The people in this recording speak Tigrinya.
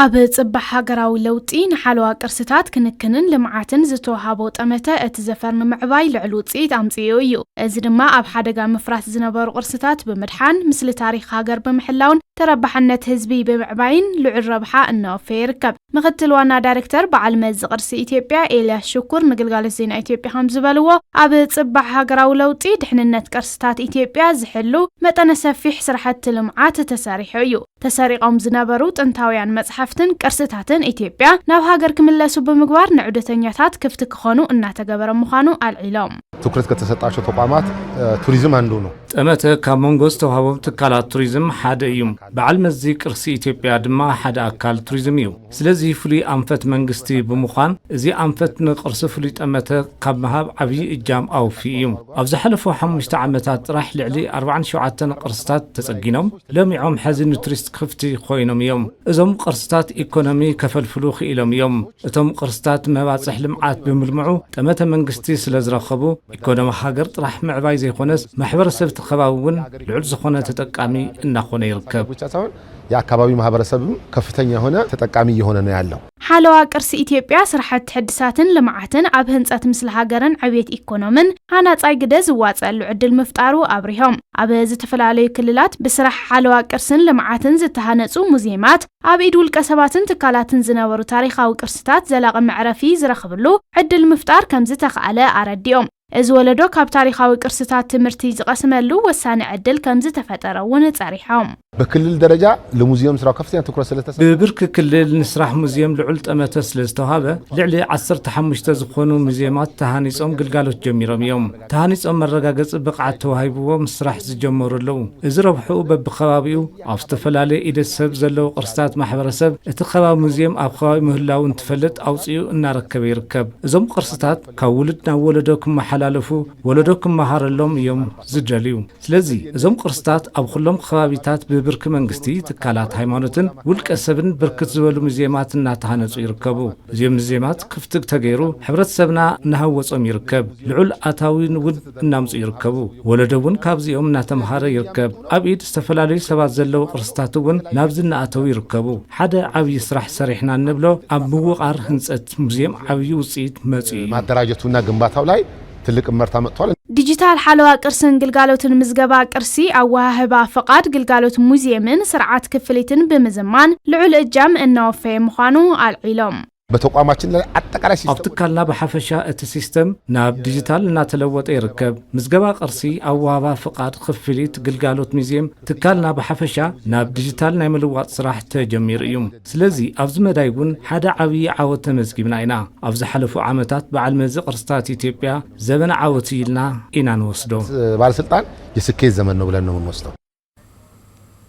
ኣብ ጽባሕ ሃገራዊ ለውጢ ንሓለዋ ቅርስታት ክንክንን ልምዓትን ዝተወሃቦ ጠመተ እቲ ዘፈር ንምዕባይ ልዑል ውጽኢት ኣምጺኡ እዩ። እዚ ድማ ኣብ ሓደጋ ምፍራስ ዝነበሩ ቅርስታት ብምድሓን፣ ምስሊ ታሪኽ ሃገር ብምሕላውን ተረባሕነት ህዝቢ ብምዕባይን ልዑል ረብሓ እናወፈየ ይርከብ። ምክትል ዋና ዳይሬክተር በዓል መዚ ቅርሲ ኢትዮጵያ ኤልያስ ሽኩር ንግልጋሎት ዜና ኢትዮጵያ ከም ዝበልዎ፣ ኣብ ጽባሕ ሃገራዊ ለውጢ ድሕንነት ቅርስታት ኢትዮጵያ ዝሕሉ መጠነ ሰፊሕ ስራሕቲ ልምዓት ተሰሪሑ እዩ። ተሰሪቖም ዝነበሩ ጥንታውያን መጽሓፍትን ቅርስታትን ኢትዮጵያ ናብ ሃገር ክምለሱ ብምግባር ንዑደተኛታት ክፍቲ ክኾኑ እናተገበረ ምዃኑ ኣልዒሎም። ትኩረት ከተሰጣቸው ተቋማት እ፣ ቱሪዝም አንዱ ነው። ጠመተ ካብ መንጎ ዝተዋህቦም ትካላት ቱሪዝም ሓደ እዩ። በዓል መዚ ቅርሲ ኢትዮጵያ ድማ ሓደ ኣካል ቱሪዝም እዩ። ስለዚ ፍሉይ ኣንፈት መንግስቲ ብምዃን፣ እዚ ኣንፈት ንቅርሲ ፍሉይ ጠመተ ካብ ምሃብ ዓብዪ እጃም ኣውፊ እዩ። ኣብ ዝሓለፉ ሓሙሽተ ዓመታት ጥራሕ ልዕሊ ኣርባዓን ሸውዓተን ቅርስታት ተጸጊኖም፣ ለሚዖም፣ ሕዚ ንቱሪስት ክፍቲ ኮይኖም እዮም። እዞም ቅርስታት ኢኮኖሚ ከፈልፍሉ ክኢሎም እዮም። እቶም ቅርስታት መባጽሕ ልምዓት ብምልምዑ ጠመተ መንግስቲ ስለ ዝረኸቡ፣ ኢኮኖሚ ሃገር ጥራሕ ምዕባይ ዘይኮነስ፣ ማሕበረሰብ እቲ ከባቢ እውን ልዑል ዝኾነ ተጠቃሚ እናኾነ ይርከብ። ብቻ ሳይሆን የአካባቢው ማህበረሰብም ከፍተኛ የሆነ ተጠቃሚ እየሆነ ነው ያለው። ሓለዋ ቅርሲ ኢትዮጵያ ስራሕቲ ሕድሳትን ልምዓትን ኣብ ህንጸት ምስሊ ሃገርን ዕብየት ኢኮኖምን ሃናጻይ ግደ ዝዋጸሉ ዕድል ምፍጣሩ ኣብሪሆም። ኣብ ዝተፈላለዩ ክልላት ብስራሕ ሓለዋ ቅርስን ልምዓትን ዝተሃነጹ ሙዚየማት ኣብ ኢድ ውልቀ ሰባትን ትካላትን ዝነበሩ ታሪኻዊ ቅርስታት ዘላቒ መዕረፊ ዝረኽብሉ ዕድል ምፍጣር ከም ዝተኻእለ ኣረዲኦም። እዚ ወለዶ ካብ ታሪኻዊ ቅርስታት ትምህርቲ ዝቐስመሉ ወሳኒ ዕድል ከም ዝተፈጠረ እውን ጸሪሖም። በክልል ደረጃ ለሙዚየም ስራው ከፍተኛ ትኩረት ስለተሰጠ ብብርኪ ክልል ንስራሕ ሙዚየም ልዑል ጠመተ ስለ ዝተዋሃበ፣ ልዕሊ ዓሰርተ ሓሙሽተ ዝኾኑ ሙዚየማት ተሃኒጾም ግልጋሎት ጀሚሮም እዮም። ተሃኒጾም መረጋገጺ ብቕዓት ተዋሂብዎም ስራሕ ዝጀመሩ ኣለዉ። እዚ ረብሕኡ በብኸባቢኡ ኣብ ዝተፈላለየ ኢደ ሰብ ዘለዉ ቅርስታት ማሕበረሰብ እቲ ከባቢ ሙዚየም ኣብ ከባቢ ምህላዉ እንትፈልጥ ኣውጺኡ እናረከበ ይርከብ። እዞም ቅርስታት ካብ ውሉድ ናብ ወለዶ ክመሓላለፉ፣ ወለዶ ክመሃረሎም እዮም ዝደልዩ። ስለዚ እዞም ቅርስታት ኣብ ኩሎም ከባቢታት ብብርኪ መንግስቲ፣ ትካላት ሃይማኖትን ውልቀ ሰብን ብርክት ዝበሉ ሙዚየማት እናተሃነጹ ይርከቡ። እዚኦም ሙዚየማት ክፍቲ ተገይሩ ሕብረተሰብና እናሃወጾም ይርከብ። ልዑል ኣታዊ እውን እናምጹ ይርከቡ። ወለዶ እውን ካብዚኦም እናተምሃረ ይርከብ። ኣብ ኢድ ዝተፈላለዩ ሰባት ዘለዉ ቅርስታት እውን ናብዚ እናኣተዉ ይርከቡ። ሓደ ዓብዪ ስራሕ ሰሪሕና እንብሎ ኣብ ምውቓር ህንጸት ሙዚየም ዓብዪ ውጽኢት መጺኡ እዩ። ማደራጀቱና ግንባታው ላይ ትልቅ እመርታ መጥቷል። ዲጂታል ሓለዋ ቅርስን ግልጋሎትን ምዝገባ ቅርሲ ኣወሃህባ ፍቓድ ግልጋሎት ሙዚየምን ስርዓት ክፍሊትን ብምዝማን ልዑል እጃም እናወፈየ ምዃኑ ኣልዒሎም። በተቋማችን ላይ አጠቃላይ ኣብ ትካልና ብሓፈሻ እቲ ሲስተም ናብ ዲጂታል እናተለወጠ ይርከብ። ምዝገባ ቅርሲ፣ ኣወሃባ ፍቓድ፣ ክፍሊት፣ ግልጋሎት ሙዚየም፣ ትካልና ብሓፈሻ ናብ ዲጂታል ናይ ምልዋጥ ስራሕ ተጀሚሩ እዩ። ስለዚ ኣብዚ መዳይ እውን ሓደ ዓብዪ ዓወት ተመዝጊብና ኢና። ኣብ ዝሓለፉ ዓመታት በዓል መዚ ቅርስታት ኢትዮጵያ ዘበነ ዓወት ኢልና ኢና ንወስዶ። ባለስልጣን የስኬት ዘመን ነው ብለን ነው የምንወስደው።